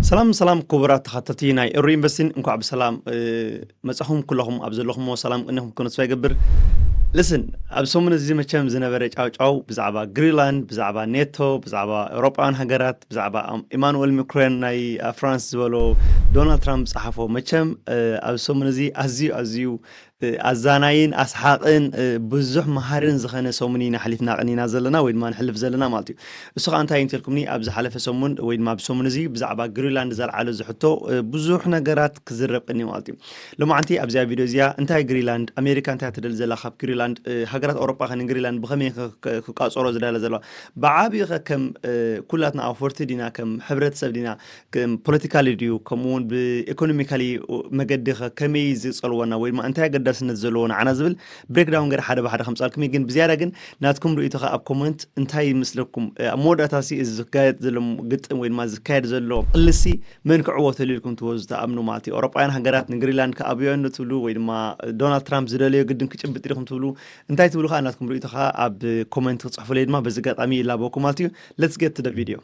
ሰላም ሰላም ክቡራት ተኸታተልቲ ናይ ኤሩ ኢንቨስቲን፣ እንኳዕ ብሰላም መጻኹም። ኩለኹም ኣብ ዘለኹምዎ ሰላም ቅኒኹም ክነስፋ ይገብር። ልስን፣ ኣብ ሰሙን እዚ መቸም ዝነበረ ጫውጫው ብዛዕባ ግሪንላንድ፣ ብዛዕባ ኔቶ፣ ብዛዕባ ኤውሮጳውያን ሃገራት፣ ብዛዕባ ኢማኑኤል ማክሮን ናይ ፍራንስ ዝበሎ፣ ዶናልድ ትራምፕ ዝጸሓፎ፣ መቸም ኣብ ሰሙን እዚ ኣዝዩ ኣዝዩ ኣዛናይን ኣስሓቕን ብዙሕ መሃርን ዝኸነ ሰሙን ኢና ኣሕሊፍና ቀኒና ዘለና ወይ ድማ ንሕልፍ ዘለና ማለት እዩ። እሱ ከዓ እንታይ እንተልኩምኒ፣ ኣብ ዝሓለፈ ሰሙን ወይ ድማ ኣብ ሰሙን እዚ ብዛዕባ ግሪንላንድ ዘልዓሎ ዝሕቶ ብዙሕ ነገራት ክዝረብ ቀኒ ማለት እዩ። ሎማዓንቲ ኣብዚኣ ቪድዮ እዚኣ እንታይ ግሪንላንድ፣ ኣሜሪካ እንታይ ትደሊ ዘላ ካብ ግሪንላንድ፣ ሃገራት ኣውሮጳ ከ ንግሪንላንድ ብኸመይ ክቃፀሮ ዝዳለ ዘለዋ፣ ብዓብዩ ከ ከም ኩላትና ኣውፈርቲ ዲና፣ ከም ሕብረተሰብ ዲና፣ ፖለቲካሊ ድዩ፣ ከምኡ እውን ብኢኮኖሚካሊ መገዲ ከ ከመይ ዝፀልወና ወይ ድማ እንታይ ኣገዳስነት ዘለዎ ንዓና ዝብል ብሬክዳውን ገይረ ሓደ ብሓደ ከምፃልኩም እዩ። ግን ብዝያዳ ግን ናትኩም ርእይቶ ከ ኣብ ኮመንት እንታይ ይመስለኩም? ኣብ መወዳእታ ሲ እዚ ዝካየድ ዘሎ ግጥም ወይ ድማ ዝካየድ ዘሎ ቅልሲ መን ክዕወተሉ ኢልኩም ትወ ዝተኣምኑ ማለት እዩ? ኤውሮጳውያን ሃገራት ንግሪንላንድ ክኣብዮ እንዶ ትብሉ ወይ ድማ ዶናልድ ትራምፕ ዝደለዮ ግድን ክጭብጥ ኢልኩም ትብሉ? እንታይ ትብሉ ከ ናትኩም ርእይቶ ከ ኣብ ኮመንት ክፅሕፉለይ ድማ በዚ ኣጋጣሚ ይላበኩም ማለት እዩ። Let's get to the video.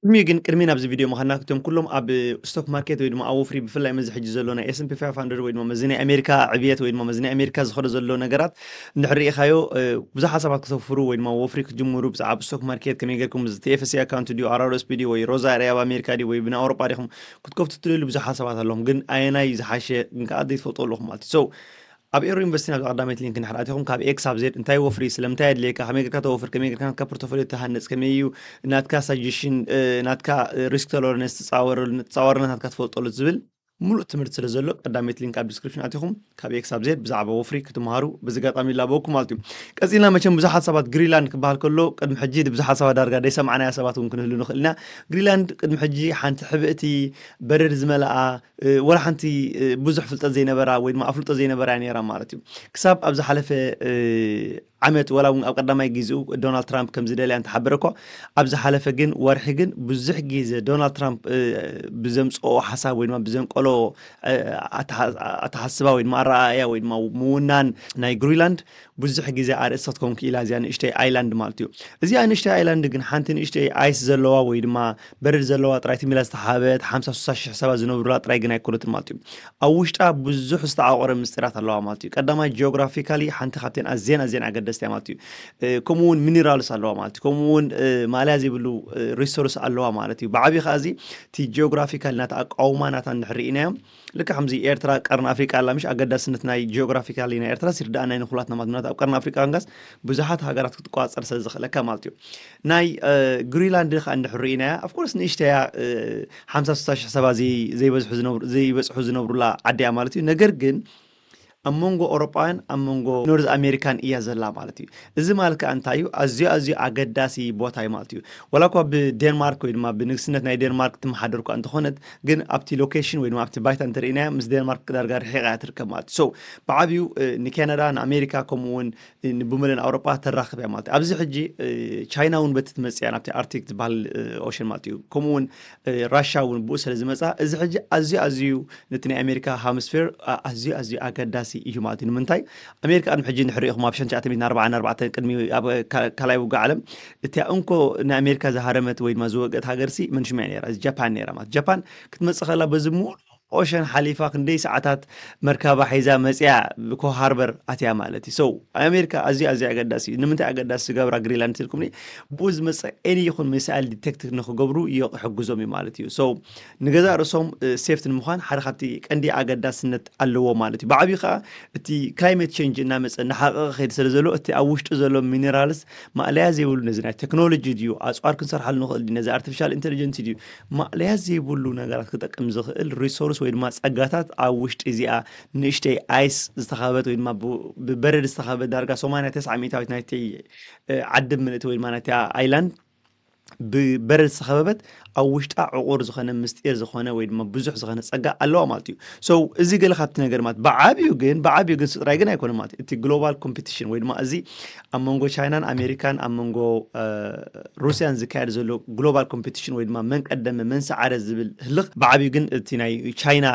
ቅድሚ ግን ቅድሚ ናብዚ ቪድዮ ምኻድና ክቶም ኩሎም ኣብ ስቶክ ማርኬት ወይ ድማ ኣብ ወፍሪ ብፍላይ መዚ ሕጂ ዘሎ ናይ S&P five hundred ወይ ድማ መዚ ናይ ኣሜሪካ ዕብየት ወይ ድማ መዚ ናይ ኣሜሪካ ዝኸዶ ዘሎ ነገራት እንድሕር ርኢኻዮ ብዙሓት ሰባት ክሰፍሩ ወይ ድማ ወፍሪ ክጅምሩ ብዛዕባ ስቶክ ማርኬት ከመይ ጌርኩም እዚ TFSA ኣካውንት ድዩ RRSP ድዩ ወይ ሮዛ area ኣብ ኣሜሪካ ድዩ ወይ ብናይ ኣውሮጳ ዲኹም ክትከፍቱ ትደልዩ ብዙሓት ሰባት ኣለኹም። ግን ኣየናይ ዝሓሸ ግን ከዓ ዘይትፈልጡ ኣለኹም ማለት እዩ። So ኣብ ኤሮ ኢንቨስቲን ኣብዚ ቀዳመይቲ ሊንክ እንድሕር ኣቲኹም ካብ ኤክስ ኣብ ዜድ እንታይ ወፍሪ ስለምንታይ ኣድልየካ ከመይ ጌርካ ተወፍር ከመይ ጌርካ ናትካ ፖርቶፎሊዮ ትሃንፅ ከመይ እዩ ናትካ ሳጀሽን ናትካ ሪስክ ቶለረንስ ትፃወረሉ ትፃወርነት ናትካ ትፈልጠሉ ዝብል ሙሉእ ትምህርቲ ስለ ዘሎ ቀዳመይቲ ሊንክ ኣብ ዲስክሪፕሽን ኣቲኹም ካብ ኤክስ ኣብ ዜድ ብዛዕባ ወፍሪ ክትምሃሩ በዚ ኣጋጣሚ ይላበወኩም ማለት እዩ። ቀፂልና መቸም ብዙሓት ሰባት ግሪንላንድ ክበሃል ከሎ ቅድሚ ሕጂ ብዙሓት ሰባት ዳርጋ ዘይሰማዕናያ ሰባት እውን ክንህሉ ንኽእል ኢና። ግሪንላንድ ቅድሚ ሕጂ ሓንቲ ሕብእቲ በረድ ዝመልኣ ወላ ሓንቲ ብዙሕ ፍልጠት ዘይነበራ ወይ ድማ ኣፍልጦ ዘይነበራ እያ ነይራ ማለት እዩ። ክሳብ ኣብ ዝሓለፈ ዓመት ወላ እውን ኣብ ቀዳማይ ግዜኡ ዶናልድ ትራምፕ ከም ዝደልያ እንተሓበረ እኳ ኣብ ዝሓለፈ ግን ወርሒ ግን ብዙሕ ግዜ ዶናልድ ትራምፕ ብዘምፅኦ ሓሳብ ወይ ድማ ብዘንቀሎ ኣተሓስባ ወይ ድማ ኣረኣእያ ወይ ድማ ምውናን ናይ ግሪንላንድ ብዙሕ ግዜ ኣርእስቲ ክትከውን ክኢላ እዚኣ ንእሽተይ ኣይላንድ ማለት እዩ። እዚኣ ንእሽተይ ኣይላንድ ግን ሓንቲ ንእሽተይ ኣይስ ዘለዋ ወይ ድማ በረድ ዘለዋ ጥራይ ትሚላ ዝተሓበት ሓምሳ ስሳ ሽሕ ሰባት ዝነብሩላ ጥራይ ግን ኣይኮነትን ማለት እዩ። ኣብ ውሽጣ ብዙሕ ዝተዓቆረ ምስጢራት ኣለዋ ማለት እዩ። ቀዳማይ ጂኦግራፊካሊ ሓንቲ ካብተን ኣዝየን ኣዝየን ኣገደስቲ እያ ማለት እዩ። ከምኡ እውን ሚኒራልስ ኣለዋ ማለት እዩ። ከምኡ እውን ማእለያ ዘይብሉ ሪሶርስ ኣለዋ ማለት እዩ። ብዓብዪ ከዓ እዚ እቲ ጂኦግራፊካሊ ናታ ኣቃውማ ናታ እንድሕር ርኢናዮ ልክዕ ከምዚ ኤርትራ ቀርኒ ኣፍሪቃ ኣላ ምሽ ኣገዳስነት ናይ ጂኦግራፊካሊ ናይ ኤርትራ ሲርዳእና ንኩላትና ማለት ምክንያቱ ኣብ ቀርኒ ኣፍሪቃ ንጋስ ብዙሓት ሃገራት ክትቋፀር ስለ ዝኽእለካ ማለት እዩ። ናይ ግሪንላንድ ከዓ እንድሕር ርኢናያ ኣፍኮርስ ንእሽተያ ሓምሳ ስሳ ሽሕ ሰባት ዘይበዝሑ ዘይበፅሑ ዝነብሩላ ዓዲ እያ ማለት እዩ። ነገር ግን ኣብ መንጎ ኣውሮጳውያን ኣብ መንጎ ኖርዝ ኣሜሪካን እያ ዘላ ማለት እዩ። እዚ ማለት ከዓ እንታይ እዩ? ኣዝዩ ኣዝዩ ኣገዳሲ ቦታ እዩ ማለት እዩ። ወላ እኳ ብዴንማርክ ወይ ድማ ብንግስነት ናይ ዴንማርክ ትመሓደር እኳ እንተኾነት ግን ኣብቲ ሎኬሽን ወይ ድማ ኣብቲ ባይታ እንተርኢናያ ምስ ዴንማርክ ዳርጋ ርሒቓ እያ ትርከብ ማለት እዩ። So ብዓብዩ ንካናዳ ንኣሜሪካ ከምኡ እውን ንብመለን ኣውሮጳ ተራኽብ እያ ማለት እዩ። ኣብዚ ሕጂ ቻይና እውን በቲ ትመፅእ እያ ናብቲ ኣርቲክ ዝበሃል ኦሽን ማለት እዩ። ከምኡ እውን ራሻ እውን ብኡ ስለ ዝመፃ እዚ ሕጂ ኣዝዩ ኣዝዩ ነቲ ናይ ኣሜሪካ ሃምስፌር ኣዝዩ ኣዝዩ ኣገዳሲ እዩ ማለት እዩ። ንምንታይ ኣሜሪካ ቅድሚ ሕጂ ንሕሪኢኹም ኣብ ሸንትሽዓተ ሚእትን ኣርባዓን ኣርባዕተን ቅድሚ ኣብ ካልኣይ ውግእ ዓለም እቲያ እንኮ ናይ ኣሜሪካ ዝሃረመት ወይ ድማ ዝወገት ሃገርሲ መንሽመያ ነራ እዚ ጃፓን ነራ ማለት ጃፓን ክትመፅእ ከላ በዚ ሙሉ ኦሸን ሓሊፋ ክንደይ ሰዓታት መርካባ ሒዛ መፅያ ብኮ ሃርበር ኣትያ ማለት እዩ። So ኣሜሪካ ኣዝዩ ኣዝዩ ኣገዳሲ እዩ። ንምንታይ ኣገዳሲ ዝገብራ ግሪንላንድ ትልኩምኒ ብኡ ዝመፀ ኤኒ ይኹን ሚሳይል ዲቴክት ንክገብሩ ይሕግዞም እዩ ማለት እዩ። So ንገዛእ ርእሶም ሴፍቲ ንምዃን ሓደ ካብቲ ቀንዲ ኣገዳስነት ኣለዎ ማለት እዩ። ብዓብዩ ከዓ እቲ ክላይሜት ቼንጅ እናመፀ እናሓቀቀ ከይድ ስለ ዘሎ እቲ ኣብ ውሽጡ ዘሎ ሚኔራልስ ማእለያ ዘይብሉ ነዚ ናይ ቴክኖሎጂ ድዩ ኣፅዋር ክንሰርሓሉ ንኽእል ድዩ ነዚ ኣርቲፊሻል ኢንቴሊጀንስ ድዩ ማእለያ ዘይብሉ ነገራት ክጠቅም ዝኽእል ሪሶርስ ወይ ድማ ፀጋታት ኣብ ውሽጢ እዚኣ ንእሽተይ ኣይስ ዝተኸበበት ወይ ድማ ብበረድ ዝተኸበበት ዳርጋ ሰማንያ ተስዓ ሚእታዊት ናይቲ ዓዲ ምልእቲ ወይ ድማ ናይቲ ኣይላንድ ብበረድ ዝተኸበበት ኣብ ውሽጣ ዕቑር ዝኾነ ምስጢር ዝኾነ ወይ ድማ ብዙሕ ዝኾነ ጸጋ ኣለዋ ማለት እዩ። So እዚ ገለ ካብቲ ነገር ማለት ብዓብዩ ግን ብዓብዩ ግን ስጥራይ ግን ኣይኮነ ማለት እዩ። እቲ ግሎባል ኮምፒቲሽን ወይ ድማ እዚ ኣብ መንጎ ቻይናን ኣሜሪካን ኣብ መንጎ ሩስያን ዝካየድ ዘሎ ግሎባል ኮምፒቲሽን ወይ ድማ መን ቀደመ መን ሰዓረ ዝብል ህልኽ ብዓብዩ ግን እቲ ናይ ቻይና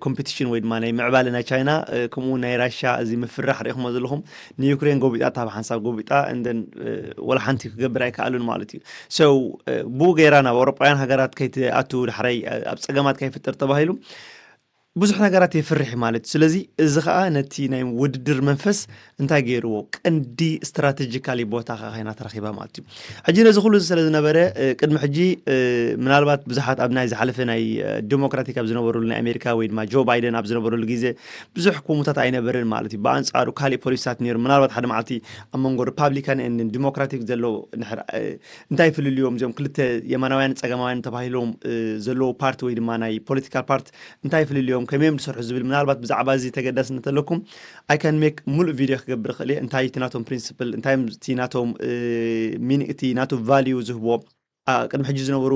ኮምፒቲሽን ወይ ድማ ናይ ምዕባለ ናይ ቻይና ከምኡ ናይ ራሻ እዚ ምፍራሕ ሪኢኹሞ ዘለኹም ንዩክሬን ጎቢጣ ታብ ሓንሳብ ጎቢጣ እንደን ወላ ሓንቲ ክገብር ኣይከኣሉን ማለት እዩ። So ብኡ ገይራ ናብ ኣውሮጳውያን ሃገራት ከይትኣቱ ዳሕራይ ኣብ ፀገማት ከይፍጠር ተባሂሉ ብዙሕ ነገራት የፍርሕ ማለት እዩ። ስለዚ እዚ ከዓ ነቲ ናይ ውድድር መንፈስ እንታይ ገይርዎ ቀንዲ ስትራቴጂካሊ ቦታ ከዓ ኮይና ተረኪባ ማለት እዩ። ሕጂ ነዚ ኩሉ ስለ ዝነበረ ቅድሚ ሕጂ ምናልባት ብዙሓት ኣብ ናይ ዝሓለፈ ናይ ዲሞክራቲክ ኣብ ዝነበሩሉ ናይ ኣሜሪካ ወይ ድማ ጆ ባይደን ኣብ ዝነበሩሉ ግዜ ብዙሕ ኮሙታት ኣይነበርን ማለት እዩ። ብኣንፃሩ ካሊእ ፖሊሲታት ነይሩ። ምናልባት ሓደ መዓልቲ ኣብ መንጎ ሪፓብሊካን ን ዲሞክራቲክ ዘሎ እንታይ ፍልልዮም እዚኦም ክልተ የማናውያን ፀገማውያን ተባሂሎም ዘለዉ ፓርቲ ወይ ድማ ናይ ፖለቲካል ፓርቲ እንታይ ፍልልዮም ከመዮም ዝሰርሑ ዝብል ምናልባት ብዛዕባ እዚ ተገዳስነት ኣለኩም I can make ሙሉእ ቪድዮ ክገብር ይኽእል እየ። እንታይ እቲ ናቶም ፕሪንስፕል እንታይ እቲ ናቶም ሚን እቲ ናቱ ቫልዩ ዝህብዎ ቅድሚ ሕጂ ዝነበሩ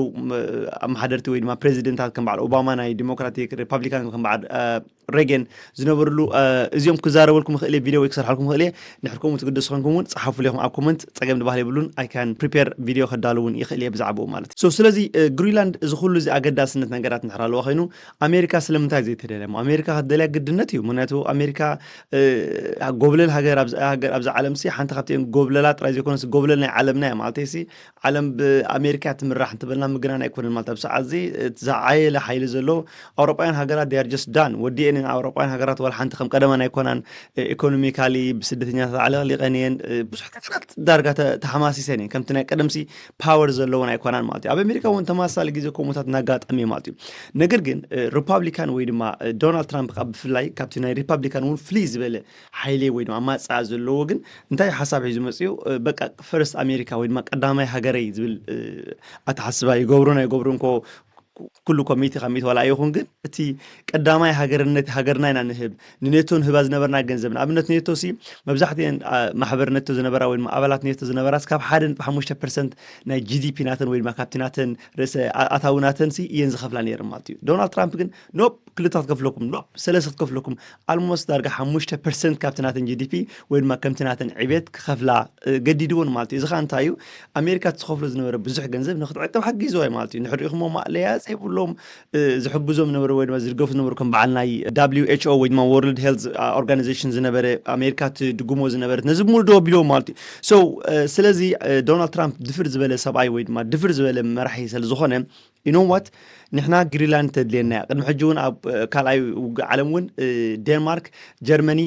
ኣመሓደርቲ ወይ ድማ ፕሬዚደንታት ከም በዓል ኦባማ ናይ ዲሞክራቲክ ሪፓብሊካን ከም በዓል ሬገን ዝነበርሉ እዚኦም ክዛረበልኩም ይኽእል እየ ቪድዮ ወይ ክሰርሓልኩም ይኽእል እየ። ንሕርኩም ትግደሱ ኮንኩም እውን ፀሓፉ ሌኹም ኣብ ኮመንት ፀገም ድባህል የብሉን። I can prepare ቪድዮ ከዳሉ እውን ይኽእል እየ ብዛዕባኡ ማለት እዩ። ስለዚ ግሪንላንድ እዚ ኩሉ እዚ ኣገዳስነት ነገራት ንሕር ኣለዋ ኮይኑ ኣሜሪካ ስለምንታይ ዘይተደለሞ ኣሜሪካ ክትደልያ ግድነት እዩ። ምክንያቱ ኣሜሪካ ጎብለል ሃገር ኣብዚ ዓለም ሲ ሓንቲ ካብቲን ጎብለላ ጥራይ ዘይኮነስ ጎብለል ናይ ዓለምና እያ ማለት ሲ ዓለም ብኣሜሪካ ትምራሕ እንትበልና ምግናን ኣይኮነን ማለት ኣብ ሰዓት እዚ ዝዓየለ ሓይሊ ዘሎ ኣውሮጳውያን ሃገራት they are just done ወዲኤን ኣውሮጳውያን ሃገራት ዋላ ሓንቲ ከም ቀደመን ኣይኮናን። ኢኮኖሚካሊ ብስደተኛታት ዓለቕሊቐን እየን። ብዙሕ ነገራት ዳርጋ ተሓማሲሰን እየን ከምቲ ናይ ቀደምሲ ፓወር ዘለዎን ኣይኮናን ማለት እዩ። ኣብ ኣሜሪካ እውን ተመሳሳሊ ግዜ ከምኡታት እናጋጠም እዩ ማለት እዩ። ነገር ግን ሪፓብሊካን ወይ ድማ ዶናልድ ትራምፕ ካብ ብፍላይ ካብቲ ናይ ሪፓብሊካን እውን ፍልይ ዝበለ ሓይሊ ወይ ድማ ኣማፅኣ ዘለዎ ግን እንታይ ሓሳብ ሒዙ መፅኡ በቃ ፈርስት ኣሜሪካ ወይ ድማ ቀዳማይ ሃገረይ ዝብል ኣተሓስባ ይገብሩን ኣይገብሩን ኮ ኩሉ ኮሚቴ ካብ ሚት ዋላ ይኹን ግን እቲ ቀዳማይ ሃገርነት ሃገርና ኢና ንህብ ንኔቶ ንህባ ዝነበርና ገንዘብ ንኣብነት ኔቶ ሲ መብዛሕትኤን ማሕበር ኔቶ ዝነበራ ወይ ድማ ኣባላት ኔቶ ዝነበራስ ካብ ሓደ ነጥቢ ሓሙሽተ ፐርሰንት ናይ ጂዲፒ ናተን ወይ ድማ ካብቲ ናተን ርእሰ ኣታዊ ናተን ሲ እየን ዝኸፍላ ነይረን ማለት እዩ። ዶናልድ ትራምፕ ግን ኖፕ ክልተ ክትከፍለኩም ኖፕ ሰለስተ ክትከፍለኩም ኣልሞስት ዳርጋ ሓሙሽተ ፐርሰንት ካብቲ ናተን ጂዲፒ ወይ ድማ ከምቲ ናተን ዕቤት ክኸፍላ ገዲድዎን ማለት እዩ። እዚ ከዓ እንታይ እዩ ኣሜሪካ ትኸፍሎ ዝነበረ ብዙሕ ገንዘብ ንክትዕቅብ ሓጊዝዋ እዩ ማለት እዩ። ንሕሪኢኹሞ ማእለያ ዘይብሎም ዝሕግዞም ዝነበሩ ወይ ድማ ዝድገፉ ዝነበሩ ከም በዓል ናይ WHO ወይ ድማ World Health Organization ዝነበረ ኣሜሪካ ትድጉሞ ዝነበረት ነዚ ሙሉ ደው ኣቢልዎም ማለት እዩ። So ስለዚ ዶናልድ ትራምፕ ድፍር ዝበለ ሰብኣይ ወይ ድማ ድፍር ዝበለ መራሒ ስለ ዝኾነ you know what ንሕና ግሪንላንድ ተድልየና እያ። ቅድሚ ሕጂ እውን ኣብ ካልኣይ ውግእ ዓለም እውን ዴንማርክ ጀርመኒ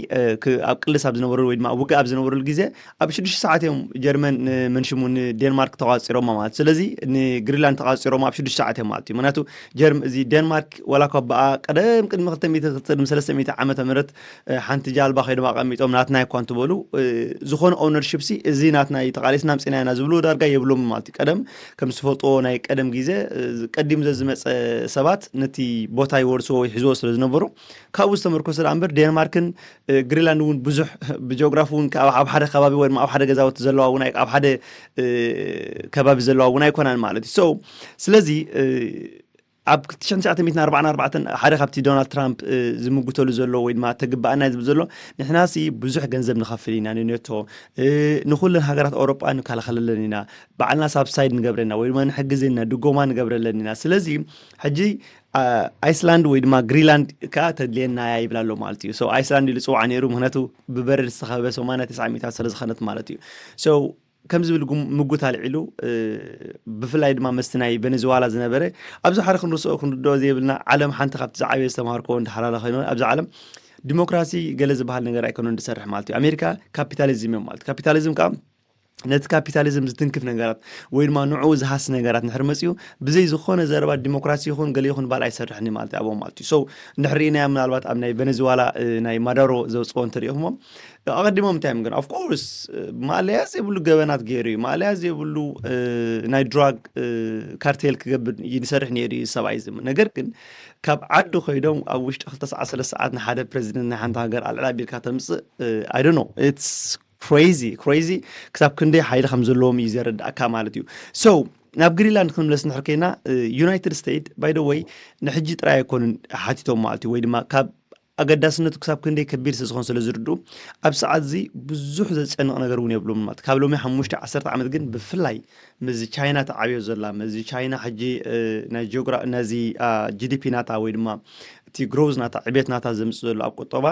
ኣብ ቅልስ ኣብ ዝነበሩ ወይ ድማ ውግእ ኣብ ዝነበሩሉ ግዜ ኣብ ሽዱሽተ ሰዓት እዮም ጀርመን ንመንሽሙ ንዴንማርክ ተቋፂሮማ ማለት ስለዚ ንግሪንላንድ ተቋፂሮማ ኣብ ሽዱሽተ ሰዓት እዮም ማለት እዩ። ምክንያቱ ጀርም እዚ ዴንማርክ ዋላ እኳ ብኣ ቀደም ቅድሚ ክልተ ሚእቲ ቅድሚ ሰለስተ ሚእቲ ዓመተ ምህረት ሓንቲ ጃልባ ከይዶም ኣቐሚጦም ናትና ይኳ እንትበሉ ዝኾነ ኦነርሽፕ ሲ እዚ ናትና እዩ ተቓሊስና ኣምፂና ኢና ዝብሉ ዳርጋ የብሎም ማለት እዩ። ቀደም ከም ዝፈልጥዎ ናይ ቀደም ግዜ ቀዲሙ ዘዝመፀ ሰባት ነቲ ቦታ ይወርስዎ ወይ ሒዝዎ ስለ ዝነበሩ ካብኡ ዝተመርኮሰ ደኣ እምበር ዴንማርክን ግሪንላንድ እውን ብዙሕ ብጂኦግራፊ እውን ኣብ ሓደ ከባቢ ወይ ኣብ ሓደ ገዛውቲ ዘለዋ እውን ኣብ ሓደ ከባቢ ዘለዋ እውን ኣይኮናን ማለት እዩ። So ስለዚ ኣብ ክልተ ሺሕን ትሽዓተ ሚእትን ኣርባዓን ኣርባዕተን ሓደ ካብቲ ዶናልድ ትራምፕ ዝምጉተሉ ዘሎ ወይ ድማ ተግባኣና ዝብል ዘሎ ንሕናሲ ብዙሕ ገንዘብ ንኸፍል ኢና ንኔቶ ንኩለን ሃገራት ኣውሮጳ ንከላኸለለን ኢና ባዕልና ሳብሳይድ ንገብረና ወይ ድማ ንሕግዘና ድጎማ ንገብረለን ኢና። ስለዚ ሕጂ ኣይስላንድ ወይ ድማ ግሪንላንድ ከዓ ተድልየና እያ ይብል ኣሎ ማለት እዩ። So ኣይስላንድ ኢሉ ፅዋዕ ነይሩ ምክንያቱ ብበረድ ዝተኸበበ ሰማንያ ተስዓ ሚእታት ስለ ዝኸነት ማለት እዩ። So ከም ዝብል ምጉት ኣልዒሉ ብፍላይ ድማ መስቲ ናይ ቨነዝዋላ ዝነበረ ኣብዚ ሓደ ክንርስኦ ክንርድኦ ዘይብልና ዓለም ሓንቲ ካብቲ ዝዓበየ ዝተማሃርኮ እንዳሓላለ ኮይነ ኣብዚ ዓለም ዲሞክራሲ ገለ ዝበሃል ነገር ኣይኮነን ዝሰርሕ ማለት እዩ። ኣሜሪካ ካፒታሊዝም እዮም ማለት ካፒታሊዝም ከዓ ነቲ ካፒታሊዝም ዝትንክፍ ነገራት ወይ ድማ ንዕኡ ዝሃሲ ነገራት ንሕር መፅኡ ብዘይ ዝኾነ ዘረባ ዲሞክራሲ ይኹን ገለ ይኹን ባል ኣይሰርሕን ማለት ኣብኦም ማለት እዩ። So እንድሕር ርኢናዮ ምናልባት ኣብ ናይ ቨነዝዋላ ናይ ማዳሮ ዘውፅኦ እንተሪኢኹሞ ኣቐዲሞም እንታይ እዮም ግን of course ማእለያ ዘይብሉ ገበናት ገይሩ እዩ። ማእለያ ዘይብሉ ናይ ድራግ ካርቴል ክገብር ይሰርሕ ነይሩ እዩ ሰብኣይ ዝም ነገር ግን ካብ ዓዱ ከይዶም ኣብ ውሽጢ ክልተ ሰዓት ሰለስተ ሰዓት ንሓደ ፕሬዚደንት ናይ ሓንቲ ሃገር ኣልዕላ ቢልካ ተምፅእ I don't know it's crazy crazy ክሳብ ክንደይ ሓይሊ ከም ዘለዎም እዩ ዘረዳእካ ማለት እዩ። So ናብ ግሪንላንድ ክንምለስ ንሕር ከይና፣ ዩናይትድ ስቴትስ ባይ ደ ወይ ንሕጂ ጥራይ ኣይኮኑን ሓቲቶም ማለት እዩ፣ ወይ ድማ ካብ ኣገዳስነቱ ክሳብ ክንደይ ከቢድ ስለ ዝኾን ስለ ዝርድኡ፣ ኣብ ሰዓት እዚ ብዙሕ ዘጨንቕ ነገር እውን የብሎም ማለት። ካብ ሎሚ ሓሙሽተ ዓሰርተ ዓመት ግን ብፍላይ ምስዚ ቻይና ተዓብዮ ዘላ፣ ምስዚ ቻይና ሕጂ ናይ ጂኦግራ ነዚ ጂ ዲ ፒ ናታ ወይ ድማ እቲ ግሮዝ ናታ፣ ዕቤት ናታ ዘምጽእ ዘሎ ኣብ ቁጠባ፣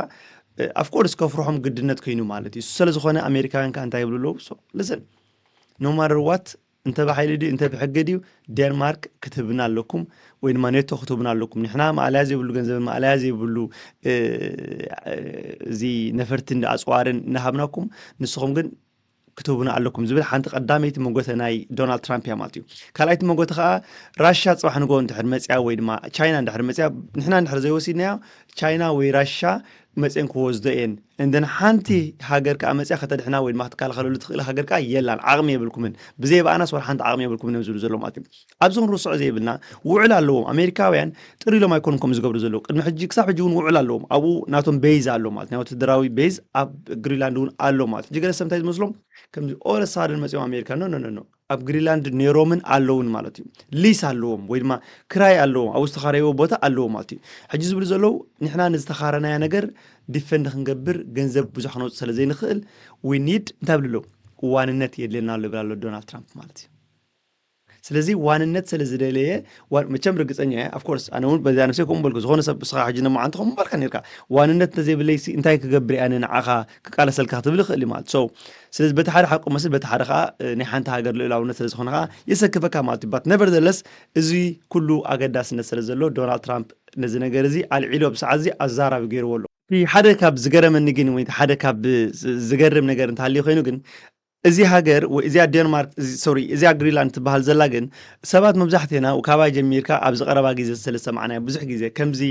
ኣፍኮርስ ከፍርሖም ግድነት ኮይኑ ማለት እዩ። ስለ ዝኾነ ኣሜሪካውያን ከ እንታይ ይብሉ ኣለዉ? ልስን፣ ኖ ማተር ዋት፣ እንተ ብሓይሊ ድዩ እንተ ብሕጊ ድዩ፣ ዴንማርክ ክትህብና ኣለኩም ወይ ድማ ኔቶ ክትህብና ኣለኩም። ንሕና ማእለያ ዘይብሉ ገንዘብን ማእለያ ዘይብሉ እዚ ነፈርትን ኣፅዋርን እናሃብናኩም፣ ንስኹም ግን ክትህቡና ኣለኩም ዝብል ሓንቲ ቀዳመይቲ መጎተ ናይ ዶናልድ ትራምፕ እያ ማለት እዩ። ካልኣይቲ መጎተ ከዓ፣ ራሻ ፅባሕ ንጎ እንድሕር መፅያ ወይ ድማ ቻይና እንድሕር መፅያ፣ ንሕና እንድሕር ዘይወሲድናዮ፣ ቻይና ወይ ራሻ መፅየን ክወስዶ እየን። እንደን ሓንቲ ሃገር ከዓ መፅያ ከተድሕና ወይ ድማ ክትከላኸለሉ ትኽእል ሃገር ከዓ የላን፣ ዓቕሚ የብልኩምን፣ ብዘይ ብኣናስ ወላ ሓንቲ ዓቕሚ የብልኩምን እዮም ዝብሉ ዘለዉ ማለት እዩ። ኣብዚ ክንርስዖ ዘይብልና፣ ውዕል ኣለዎም። ኣሜሪካውያን ጥር ኢሎም ኣይኮኑን ከምኡ ዝገብሩ ዘለዉ። ቅድሚ ሕጂ፣ ክሳብ ሕጂ እውን ውዕል ኣለዎም። ኣብኡ ናቶም ቤዝ ኣሎ ማለት፣ ናይ ወተደራዊ ቤዝ ኣብ ግሪንላንድ እውን ኣሎ ማለት። ሕጂ ገለ ሰብ እንታይ ዝመስሎም፣ ከምዚ ኦል ሳድን መፅዮም ኣሜሪካ፣ ኖ ኖ ኖ ኖ፣ ኣብ ግሪንላንድ ነይሮምን ኣለውን ማለት እዩ። ሊስ ኣለዎም ወይ ድማ ክራይ ኣለዎም፣ ኣብኡ ዝተኻረይዎ ቦታ ኣለዎም ማለት እዩ። ሕጂ ዝብሉ ዘለዉ፣ ንሕና ንዝተኻረናዮ ነገር ዲፈንድ ክንገብር ገንዘብ ብዙሕ ክነውፅእ ስለ ዘይንኽእል፣ ዊ ኒድ እንታይ ብሉ ኣለዉ፣ ዋንነት የድልየና ኣሎ ይብል ኣሎ ዶናልድ ትራምፕ ማለት እዩ። ስለዚ ዋንነት ስለ ዝደለየ፣ ዋ- መቸም ርግፀኛ እየ። ኣፍኮርስ ኣነ እውን በዚኣ ነብሰይ ከምኡ በልኩ። ዝኾነ ሰብ እስኻ ሕጂ ነማዓንቲ ከምኡ በልካ ነርካ፣ ዋንነት እንተዘይብለይሲ እንታይ ክገብር እየ ኣነ ንዓኻ ክቃለሰልካ ክትብል ይኽእል እዩ ማለት። So ስለዚ በቲ ሓደ ሓቁ መስል፣ በቲ ሓደ ከዓ እ፣ ናይ ሓንቲ ሃገር ልእላውነት ስለ ዝኾነ ከዓ የሰክፈካ ማለት እዩ። But nevertheless እዚ ኩሉ ኣገዳስነት ስለ ዘሎ፣ ዶናልድ ትራምፕ ነዚ ነገር እዚ ኣልዒሉ ኣብ ሰዓት እዚ ኣዛራቢ ገይርዎ ኣሎ። እቲ ሓደ ካብ ዝገረመኒ ግን፣ ወይ ሓደ ካብ ዝ- ዝገርም ነገር እንተሃልዩ ኮይኑ ግን፣ እዚ ሃገር ወይ እዚኣ ዴንማርክ፣ እዚ- ሶሪ፣ እዚኣ ግሪንላንድ ትበሃል ዘላ ግን፣ ሰባት መብዛሕትና ካባይ ጀሚርካ ኣብዚ ቀረባ ግዜ ዝተለ ዝሰማዕናዮ ብዙሕ ግዜ ከምዚ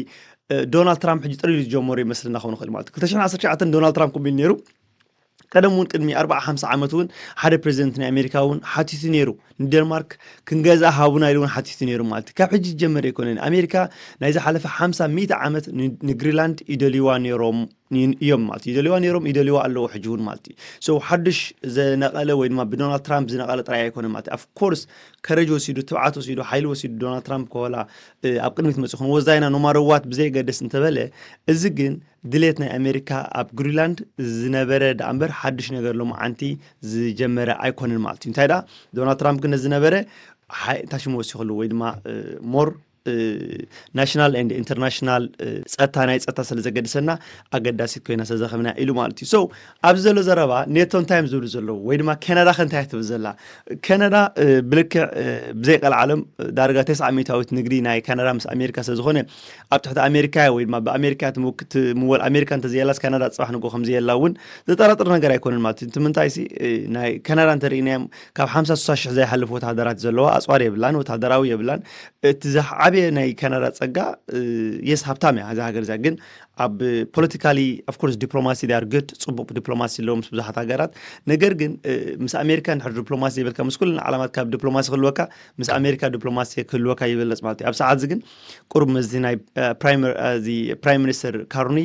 እ፣ ዶናልድ ትራምፕ ሕጂ ጥሪሉ ዝጀመሩ ይመስልና ክኾኑ ይኽእል ማለት እዩ። ክልተ ሽሕን ዓሰርተ ትሽዓተን ዶናልድ ትራምፕ ክብል ነይሩ። ቀደም እውን ቅድሚ ኣርባዓ ሓምሳ ዓመት እውን ሓደ ፕሬዚደንት ናይ ኣሜሪካ እውን ሓቲቱ ነይሩ፣ ንዴንማርክ ክንገዝኣ ሃቡና ኢሉ እውን ሓቲቱ ነይሩ ማለት እዩ። ካብ ሕጂ ዝጀመረ ኣይኮነን። ኣሜሪካ ናይ ዝሓለፈ ሓምሳ ሚእቲ ዓመት ን- ንግሪንላንድ ይደልይዋ ነይሮም ን- እዮም ማለት እዩ። ይደልይዋ ነይሮም፣ ይደልይዋ ኣለዉ ሕጂ እውን ማለት እዩ። So ሓዱሽ ዝነቐለ ወይ ድማ ብዶናልድ ትራምፕ ዝነቐለ ጥራይ ኣይኮነን ማለት እዩ። ኣፍኮርስ ከረጅ ወሲዱ፣ ትብዓት ወሲዱ፣ ሓይሊ ወሲዱ ዶናልድ ትራምፕ ከወላ እ፣ ኣብ ቅድሚት መፅእ ይኹን ወዛይና ኖማረዋት ብዘይገደስ እንተበለ፣ እዚ ግን ድሌት ናይ ኣሜሪካ ኣብ ግሪንላንድ ዝነበረ ደኣ እምበር ሓድሽ ነገር ሎማዓንቲ ዝጀመረ ኣይኮነን ማለት እዩ። እንታይ ደኣ ዶናልድ ትራምፕ ግን ነዚ ዝነበረ ሓይ- እንታይ ሽሙ ወሲኽሉ ወይ ድማ ሞር ናሽናል ኤንድ ኢንተርናሽናል ጸጥታ፣ ናይ ጸጥታ ስለ ዘገድሰና ኣገዳሲት ኮይና ስለ ዝረኸብና ኢሉ ማለት እዩ። So ኣብዚ ዘሎ ዘረባ ኔቶ እንታይ እዮም ዝብሉ ዘለዉ ወይ ድማ ካናዳ ከ እንታይ እያ ትብል ዘላ? ካናዳ እ፣ ብልክዕ እ፣ ብዘይ ቀልዓለም እ፣ ዳርጋ ተስዓ ሚእታዊት ንግዲ ናይ ካናዳ ምስ ኣሜሪካ ስለ ዝኾነ ኣብ ትሕቲ ኣሜሪካ ወይ ድማ ብኣሜሪካ ትምውክ- ትምወል ኣሜሪካ እንተዘየላስ ካናዳ ጽባሕ ንጎ ከምዘየላ እውን ዘጠራጥር ነገር ኣይኮነን ማለት እዩ። እቲ ምንታይ ሲ እ፣ ናይ ካናዳ እንተርኢናዮም ካብ ሓምሳ ስሳ ሽሕ ዘይሓልፍ ወታደራት ዘለዋ ኣጽዋር የብላን፣ ወታደራዊ የብላን። እቲ ዝዓበየ ናይ ካናዳ ጸጋ እ፣ የስ ሃብታም እያ እዛ ሃገር እዚኣ ግን ኣብ ፖለቲካሊ ኦፍኮርስ ዲፕሎማሲ ዳር ግድ ጽቡቅ ዲፕሎማሲ ኣለዎም ምስ ብዙሓት ሃገራት። ነገር ግን እ፣ ምስ ኣሜሪካ እንድሕር ዲፕሎማሲ ዘይብልካ ምስ ኩለን ዓለማት ካብ ዲፕሎማሲ ክህልወካ ምስ ኣሜሪካ ዲፕሎማሲ ክህልወካ ይበለጽ ማለት እዩ። ኣብ ሰዓት እዚ ግን ቁሩብ ምስዚ ናይ እ፣ ፕራይመር እ፣ እዚ ፕራይም ሚኒስተር ካርኒ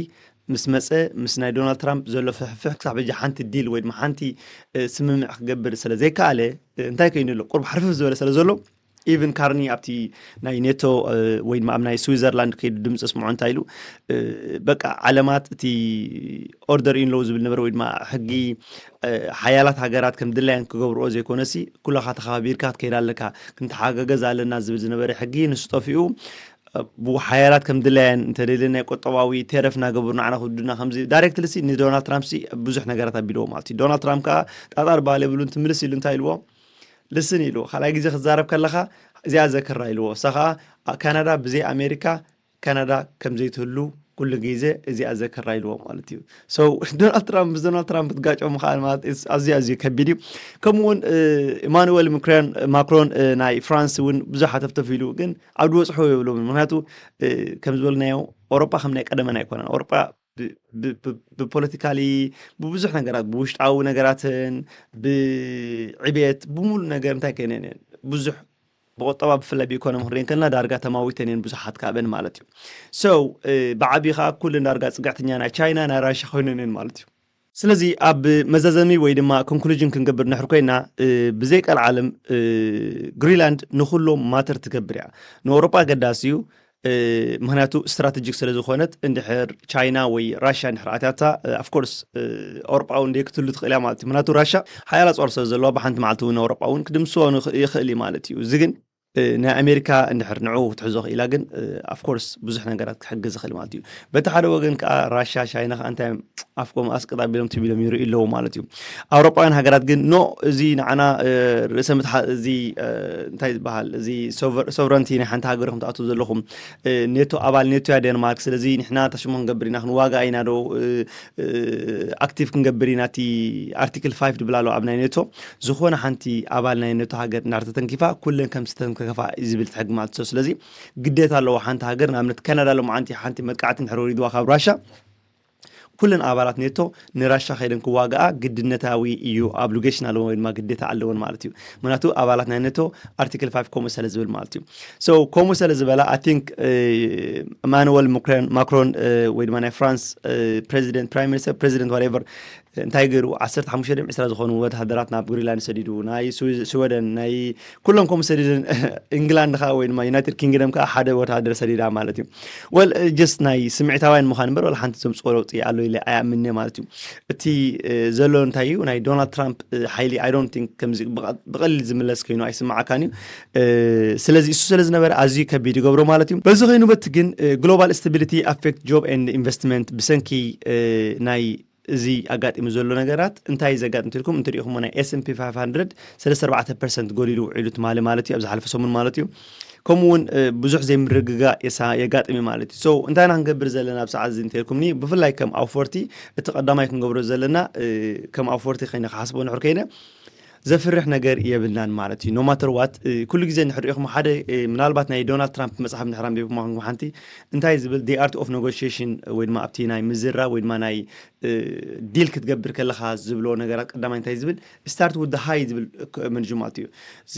ምስ መጸ ምስ ናይ ዶናልድ ትራምፕ ዘሎ ፍሕፍሕ ክሳብ ሕጂ ሓንቲ ዲል ወይ ድማ ሓንቲ እ፣ ስምምዕ ክገብር ስለ ዘይከኣለ እ፣ እንታይ ኮይኑ ኣሎ ቁሩብ ሓርፍፍ ዝበለ ስለ ዘሎ ኢቭን ካርኒ ኣብቲ ናይ ኔቶ እ፣ ወይ ድማ ኣብ ናይ ስዊዘርላንድ ከይዱ ድምፂ ስምዖ እንታይ ኢሉ እ፣ በቃ ዓለማት እቲ ኦርደር ኢን ሎው ዝብል ነበረ ወይ ድማ ሕጊ እ፣ ሓያላት ሃገራት ከም ድላየን ክገብርኦ ዘይኮነሲ ኩላኻ ተኸባቢርካ ክትከይድ ኣለካ ክንተሓጋገዝ ኣለና ዝብል ዝነበረ ሕጊ ንሱ ጠፊኡ እ፣ ብሓያላት ከም ድላየን እንተደልየ ናይ ቁጠባዊ ቴረፍ እናገበሩ ንዓና ክውድና ከምዚ ዳይሬክትሊ ሲ ንዶናልድ ትራምፕ ሲ ብዙሕ ነገራት ኣቢልዎ ማለት እዩ። ዶናልድ ትራምፕ ከዓ ጣጣ ድበሃል የብሉን ትምልስ ኢሉ እንታይ ኢልዎ ልስን ኢሉ ካልኣይ ግዜ ክትዛረብ ከለኻ እዚኣ ዘክራ ኢልዎ። እሳ ከዓ ካናዳ ብዘይ ኣሜሪካ ካናዳ ከም ዘይትህሉ ኩሉ ግዜ እዚኣ ዘክራ ኢልዎ ማለት እዩ። So ዶናልድ ትራምፕ ምስ ዶናልድ ትራምፕ ትጋጨው ምኽኣል ማለት is ኣዝዩ ኣዝዩ ከቢድ እዩ። ከምኡ እውን እ፣ ኢማኑኤል ምክሮን ማክሮን እ፣ ናይ ፍራንስ እውን ብዙሕ ሃተፍተፍ ኢሉ ግን ኣብ ድበፅሑ የብሎም። ምክንያቱ እ፣ ከም ዝበልናዮ ኣውሮጳ ከም ናይ ቀደመን ኣይኮነን። ኣውሮጳ ብ- ብ- ብ- ብፖለቲካሊ ብብዙሕ ነገራት ብውሽጣዊ ነገራትን ብዕብየት ብሙሉ ነገር እንታይ ኮይነን እየን ብዙሕ ብቁጠባ ብፍላይ ብኢኮኖሚ ክንሪኦ እንከለና ዳርጋ ተማዊተን እየን ብዙሓት ካብአን ማለት እዩ። So እ፣ ብዓብዪ ከዓ ኩለን ዳርጋ ፅግዕተኛ ናይ ቻይና ናይ ራሻ ኮይነን እየን ማለት እዩ። ስለዚ ኣብ መዛዘሚ ወይ ድማ ኮንክሉዥን ክንገብር ንሕር ኮይና፣ ብዘይ ቀልዓለም ግሪንላንድ ንኩሎም ማተር ትገብር እያ። ንኣውሮጳ ኣገዳሲ እዩ። ምክንያቱ ስትራቴጂክ ስለ ዝኾነት፣ እንድሕር ቻይና ወይ ራሽያ እንድሕር ኣትያታ፣ ኣፍኮርስ ኣውሮጳ እውን ደይክትሉ ትኽእል እያ ማለት እዩ። ምክንያቱ ራሽያ ሓያል ኣፅዋር ስለ ዘለዋ፣ ብሓንቲ መዓልቲ እውን ኣውሮጳ እውን ክድምስሶ ይኽእል እዩ ማለት እዩ። እዚ ግን ናይ ኣሜሪካ እንድሕር ንዕኡ ክትሕዞ ክኢላ ግን ኣፍኮርስ ብዙሕ ነገራት ክሕግዝ ይኽእል ማለት እዩ። በቲ ሓደ ወገን ከዓ ራሻ ሻይና ከዓ እንታይ ኣፍቆም ኣስቅጥ ኣቢሎም ትቢሎም ይርእዩ ኣለዉ ማለት እዩ። ኣውሮጳውያን ሃገራት ግን ኖ፣ እዚ ንዓና ርእሰ ምትሓ እዚ እንታይ ዝበሃል እዚ ሶቨረንቲ ናይ ሓንቲ ሃገር ኢኹም ትኣትዉ ዘለኹም፣ ኔቶ ኣባል ኔቶ እያ ዴንማርክ። ስለዚ ንሕና ተሽሞ ክንገብር ኢና፣ ክንዋጋ ኢና ዶ ኣክቲቭ ክንገብር ኢና? እቲ ኣርቲክል ፋይቭ ድብል ኣሎ ኣብ ናይ ኔቶ። ዝኾነ ሓንቲ ኣባል ናይ ኔቶ ሃገር እንድሕር ተተንኪፋ ኩለን ከም ዝተንከፋ እዩ ዝብል እቲ ሕጊ ማለት እዩ። ስለዚ ግዴታ ኣለዎ ሓንቲ ሃገር፣ ንኣብነት ካናዳ ሎማዓንቲ ሓንቲ መጥቃዕቲ እንድሕር ወሪድዋ ካብ ራሻ፣ ኩለን ኣባላት ኔቶ ንራሻ ከይደን ክዋግኣ ግድነታዊ እዩ፣ ኦብሊጌሽን ኣለዎ ወይ ድማ ግዴታ ኣለወን ማለት እዩ። ምክንያቱ ኣባላት ናይ ኔቶ ኣርቲክል ፋይቭ ከምኡ ስለ ዝብል ማለት እዩ። So ከምኡ ስለ ዝበላ፣ I think ኢማኑወል ማክሮን ወይ ድማ ናይ ፍራንስ ፕሬዚደንት፣ ፕራይም ሚኒስተር፣ ፕሬዚደንት ዋቴቨር እንታይ ገይሩ፣ ዓሰርተ ሓሙሽተ ድም ዕስራ ዝኾኑ ወተሃደራት ናብ ግሪንላንድ ሰዲዱ፣ ናይ ሽወደን፣ ናይ ኩሎም ከምኡ ሰዲደን። ኢንግላንድ ከዓ ወይ ድማ ዩናይትድ ኪንግደም ከዓ ሓደ ወተሃደር ሰዲዳ ማለት እዩ። ወል ጀስት ናይ ስምዒታውያን ምዃን እምበር ወላ ሓንቲ ዘምፅኦ ለውጢ ኣሎ ኢለ ኣይኣምንየ ማለት እዩ። እቲ ዘሎ እንታይ እዩ፣ ናይ ዶናልድ ትራምፕ ሓይሊ I don't think ከምዚ ብቐሊል ዝምለስ ኮይኑ ኣይስማዓካን እዩ። ስለዚ እሱ ስለ ዝነበረ ኣዝዩ ከቢድ ይገብሮ ማለት እዩ። በዚ ኮይኑ በቲ ግን ግሎባል ስታቢሊቲ ኣፌክት ጆብ ኤንድ ኢንቨስትመንት ብሰንኪ ናይ እዚ ኣጋጢሙ ዘሎ ነገራት እንታይ እዩ ዘጋጥም ትልኩም እንትሪኢኹሞ፣ ናይ S and P five hundred ሰለስተ ኣርባዕተ ፐርሰንት ጎዲሉ ውዒሉ ትማሊ ማለት እዩ፣ ኣብ ዝሓለፈ ሰሙን ማለት እዩ። ከምኡ እውን ብዙሕ ዘይምርግጋ የጋጥም እዩ ማለት እዩ። So እንታይ ኢና ክንገብር ዘለና ኣብ ሰዓት እዚ እንተልኩምኒ፣ ብፍላይ ከም ኣውፎርቲ እቲ ቀዳማይ ክንገብሮ ዘለና፣ ከም ኣውፎርቲ ከይነ ክሓስቦ ንሕር ከይነ ዘፍርሕ ነገር የብልናን ማለት እዩ። ኖማተር ዋት ኩሉ ግዜ እንድሕር ሪኢኹም ሓደ ምናልባት ናይ ዶናልድ ትራምፕ መፅሓፍ እንድሕር ኣንቢብኩም ሓንቲ እንታይ ዝብል the art of negotiation ወይ ድማ ኣብቲ ናይ ምዝራብ ወይ ድማ ናይ ዲል ክትገብር ከለኻ ዝብሎ ነገራት ቀዳማይ እንታይ ዝብል start with the high ዝብል መንጁ ማለት እዩ። እዚ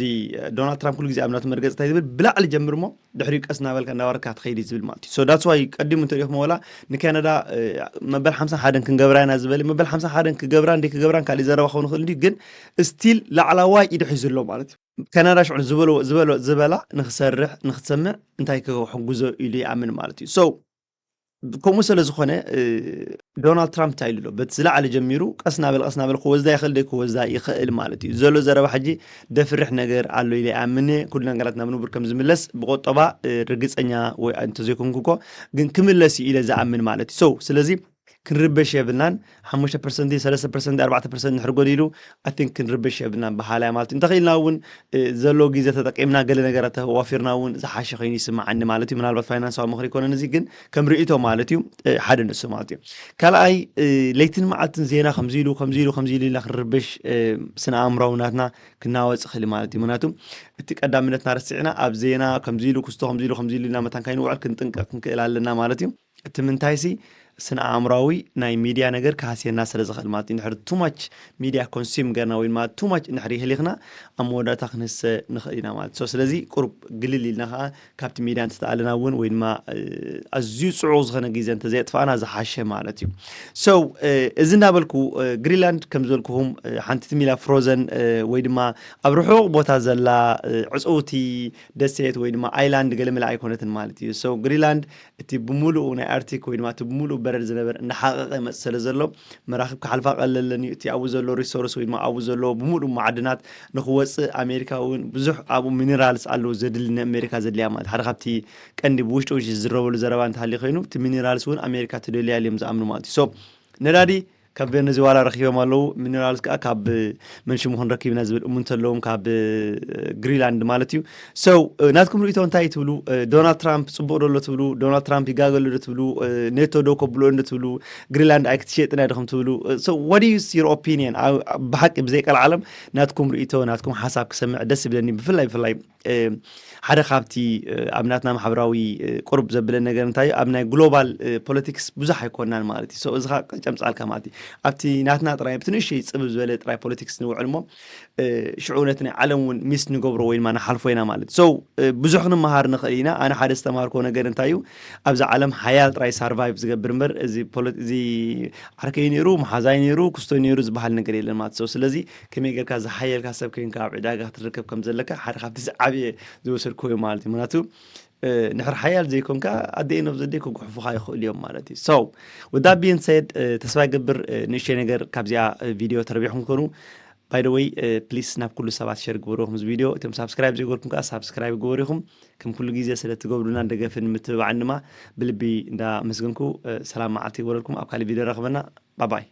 ዶናልድ ትራምፕ ኩሉ ግዜ ኣብ ናቱ መርገፅ እንታይ ዝብል ብላዕሊ ጀምር እሞ ድሕሪኡ ቀስ እናበልካ እናወረድካ ትኸይድ እዩ ዝብል ማለት እዩ። So that's why ቀዲሙ እንተሪኢኹም ወላ ንካናዳ መበል ሓምሳ ሓደን ክንገብራ ኢና ዝበለ መበል ሓምሳ ሓደን ክገብራ እንደ ክገብራን ካልእ ዘረባ ክኸውን ይኽእል እንዲ ግን ስቲል ላዕላዋይ ኢዱ ሒዙ ኣሎ ማለት እዩ። ካናዳ ሽዑ ዝበሎ ዝበሎ ዝበላ ንክሰርሕ ንክትሰምዕ እንታይ ክሕግዞ ኢሉ ይኣምን ማለት እዩ። So ከምኡ ስለ ዝኾነ ዶናልድ ትራምፕ እንታይ ኢሉ ኣሎ፣ በቲ ዝለዓለ ጀሚሩ ቀስ ናበል ቀስ ናበል ክወስዳ ይኽእል ደይ ክወስዳ ይኽእል ማለት እዩ። ዘሎ ዘረባ ሕጂ ደፍርሕ ነገር ኣሎ ኢለ ይኣምን። ኩሉ ነገራት ናብ ንቡር ከም ዝምለስ ብቆጠባ ርግፀኛ ወይ እንተዘይኮንኩ እኮ ግን ክምለስ እዩ ኢለ ዝኣምን ማለት እዩ። So ስለዚ ክንርበሽ የብልናን። ሓሙሽተ ፐርሰንት ሰለስተ ፐርሰንት ኣርባዕተ ፐርሰንት ንሕር ጎዲሉ ኣይ ቲንክ ክንርበሽ የብልናን በሃላይ ማለት እዩ። እንተኽኢልና እውን ዘሎ ግዜ ተጠቂምና ገለ ነገራት ተዋፊርና እውን ዝሓሸ ኮይኑ ይስምዓኒ ማለት እዩ። ምናልባት ፋይናንሳዊ ምኽሪ ይኮነን እዚ ግን ከም ርእይቶ ማለት እዩ። ሓደ ንሱ ማለት እዩ። ካልኣይ ለይትን መዓልትን ዜና ከምዚ ኢሉ ከምዚ ኢሉ ከምዚ ኢሉ ኢልና ክንርበሽ ስነ ኣእምራዊ ናትና ክናወፅ ይኽእል ማለት እዩ። ምክንያቱ እቲ ቀዳምነትና ረሲዕና ኣብ ዜና ከምዚ ኢሉ ክስቶ ከምዚ ኢሉ ከምዚ ኢሉ ኢልና መታን ካይንውዕል ክንጥንቀቕ ክንክእል ኣለና ማለት እዩ። እቲ ምንታይሲ ስነ ኣእምራዊ ናይ ሚድያ ነገር ክሃስየና ስለ ዝኽእል ማለት እዩ። እንድሕር too much media consume ገርና ወይ ድማ too much እንድሕር ይህሊኽና ኣብ መወዳእታ ክንህሰ ንኽእል ኢና ማለት እዩ። ስለዚ ቁሩብ ግልል ኢልና ከዓ ካብቲ ሚድያ እንተተኣለና እውን ወይ ድማ ኣዝዩ ፅዑቕ ዝኾነ ግዜ እንተዘየጥፋእና ዝሓሸ ማለት እዩ። So እዚ እናበልኩ ግሪንላንድ ከም ዝበልኩኹም ሓንቲ ትም ኢላ ፍሮዘን ወይ ድማ ኣብ ርሑቕ ቦታ ዘላ ዕፅውቲ ደሴት ወይ ድማ ኣይላንድ ገለመለ ኣይኮነትን ማለት እዩ። So ግሪንላንድ እቲ ብምሉኡ ናይ ኣርቲክ ወይ ድማ እቲ ብምሉኡ በረድ ዝነበር እናሓቐቐ ይመፅእ ስለ ዘሎ መራኽብ ክሓልፋ ቀለለን እዩ። እቲ ኣብኡ ዘሎ ሪሶርስ ወይ ድማ ኣብኡ ዘሎ ብምሉኡ ማዕድናት ንክወፅእ ኣሜሪካ እውን ብዙሕ ኣብኡ ሚኒራልስ ኣለዉ ዘድሊ ንኣሜሪካ ዘድልያ ማለት ሓደ ካብቲ ቀንዲ ብውሽጢ ውሽጢ ዝዝረበሉ ዘረባ እንተሃልዩ ኮይኑ እቲ ሚኒራልስ እውን ኣሜሪካ ትደልያ እዮም ዝኣምኑ ማለት እዩ። So ነዳዲ ካብ ቬነዙዋላ ረኪቦም ኣለዉ። ሚኒራልስ ከዓ ካብ መንሽሙ ክንረክብ ኢና ዝብል እሙንተ ኣለዎም ካብ ግሪንላንድ ማለት እዩ። So ናትኩም ርእቶ እንታይ ትብሉ? ዶናልድ ትራምፕ ፅቡቅ ዶ ኣሎ ትብሉ? ዶናልድ ትራምፕ ይጋገሉ ዶ ትብሉ? ኔቶ ዶ ከብልኦ እንዶ ትብሉ? ግሪንላንድ ኣይክትሸጥን እያ ዲኹም ትብሉ? So what is your opinion? ብሓቂ ብዘይ ቀልዓለም ናትኩም ርእቶ ናትኩም ሓሳብ ክሰምዕ ደስ ይብለኒ። ብፍላይ ብፍላይ ሓደ ካብቲ ኣብ ናትና ማሕበራዊ ቁርብ ዘብለ ነገር እንታይ ኣብ ናይ ግሎባል ፖለቲክስ ብዙሕ ኣይኮናን ማለት እዩ። So እዚ ከዓ ጨምፃልካ ማለት እዩ። ኣብቲ ናትና ጥራይ ብትንሽይ ጽብብ ዝበለ ጥራይ ፖለቲክስ ንውዕል እሞ ሽዑ ነቲ ናይ ዓለም እውን ሚስ ንገብሮ ወይ ድማ ንሓልፎ ኢና ማለት so ብዙሕ ክንመሃር ንኽእል ኢና። ኣነ ሓደ ዝተማሃርኮ ነገር እንታይ እዩ፣ ኣብዚ ዓለም ሓያል ጥራይ ሳርቫይቭ ዝገብር እምበር እዚ ዓርከይ ነይሩ፣ መሓዛይ ነይሩ፣ ክስቶይ ነይሩ ዝበሃል ነገር የለን ማለት so ስለዚ ከመይ ጌርካ ዝሓየልካ ሰብ ኮይንካ ኣብ ዕዳጋ ክትርከብ ከም ዘለካ ሓደ ካብቲ ዝዓብየ ዝወሰድኮ እዩ ማለት እዩ። ምክንያቱ ንሕር ሓያል ዘይኮንካ ኣደ ኤን ኦፍ ዘደይ ክጉሕፉኻ ይኽእሉ እዮም ማለት እዩ so with that being said ተስፋ ይገብር ንእሽተይ ነገር ካብዚኣ ቪድዮ ተረቢሕኩም ትኾኑ። By the way ፕሊስ ናብ ኩሉ ሰባት ሸር ግበሩ ኢኹም እዚ ቪድዮ። እቶም ሳብስክራይብ ዘይገርኩም ከዓ ሳብስክራይብ ግበሩ ኢኹም። ከም ኩሉ ግዜ ስለ ትገብሩና ደገፍን ምትብባዕን ድማ ብልቢ እንዳመስገንኩ ሰላም መዓልቲ ይግበረልኩም። ኣብ ካልእ ቪድዮ ረኽበና። ባባይ።